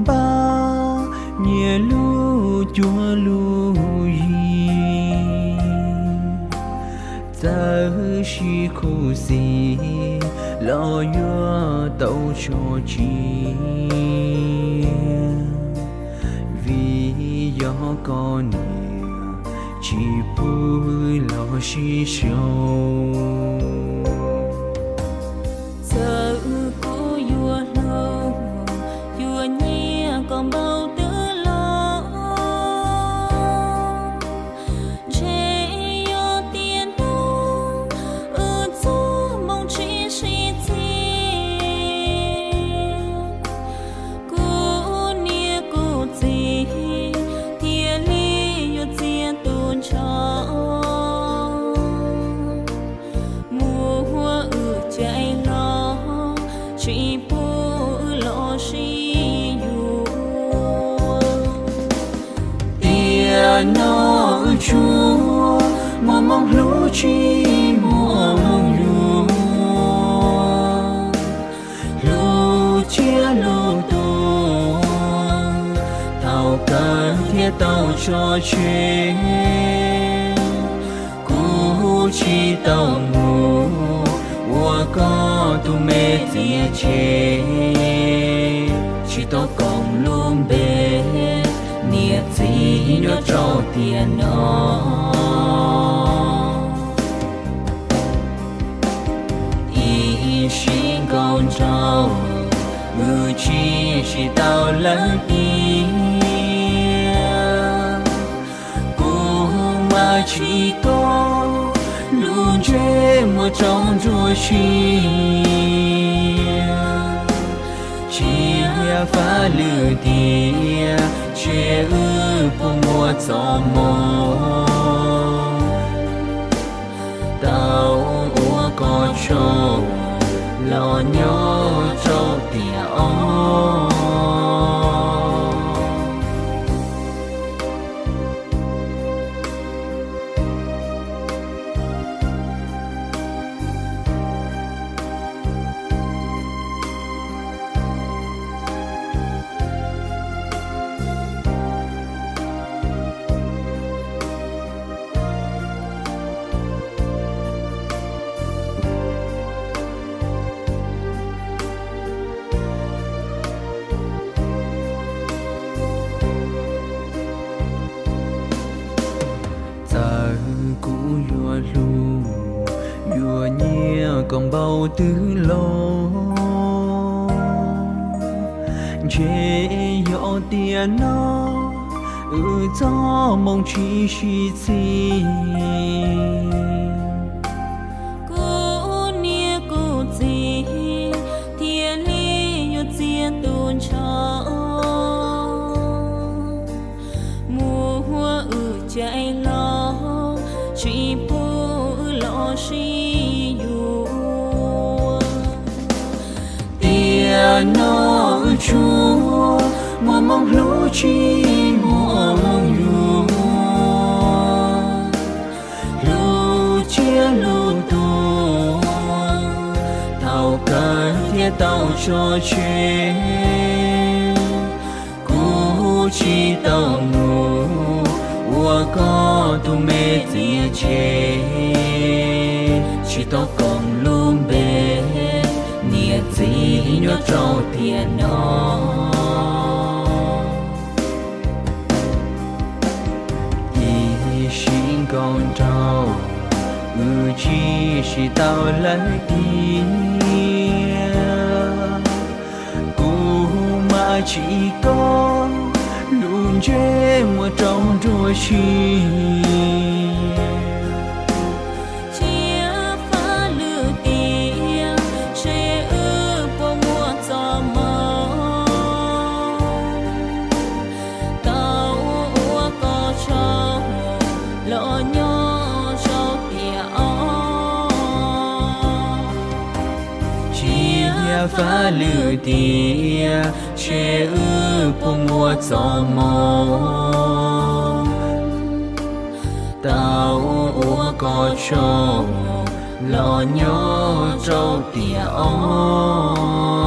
npab, nyias lub cuab lub yig, txawm sib khuv xim los yuav tau so tsi, vim yog koj niam tsis pub los sib sau. Txawm kuv yuav hlub, yuav nyiam koj npaum twg los, ntshe yog tiam no wb txoj hmoo tsis sib txhij. Kuv niam kuv txiv thiaj li yuav txiav tus ntshaw, muab wb cais los tsis pub wb los sib yuav. Tiam no wb tsuas muaj moo hlub tsis muaj moo yug, hlub tsiab hlub tuag, thaum kawg thiaj tau tso tseg. Kuv tsis tau mus ua koj tus me txiav tseg, tsis tau koom lub npe niam txiv nyob rau tiam no. Ib sim nkaus nraug, wb tsis tsis tau lawm tiag. Kuv mas tsis koj lub ntsej muag tsaus ntuj sia, cia faj lwm tiam sis wb puas muaj txoj hmoo tau ua koj tsaug los nyob rau tiam ob. Txawm kuv yuav hlub, yuav nyiam koj npaum twg los, ntshe yog tiam no wb txoj hmoo tsis sib txhij. Kuv niam kuv txiv thiaj li yuav txiav tus ntshaw, muab wb cais los tsis pub wb los sib yuav. Tiam no wb tsuas muaj moo hlub tsis muaj moo yug, hlub tsiab hlub tuag, thaum kawg thiaj tau tso tseg. Kuv tsis tau mus ua koj tus me txiav tseg, tsis tau koom lub npe niam txiv nyob rau tiam no. Ib sim nkaus nraug, wb tsis sib tau lawm tiag. Kuv mas tsis koj lub ntsej muag tsaus ntuj sia, cia faj lwm tiam sis wb puas muaj txoj hmoo tau ua koj tsaug los nyob rau tiam ob. Cia faj lwm tiam sis wb puas muaj txoj hmoo tau ua koj tsaug los nyob rau tiam ob.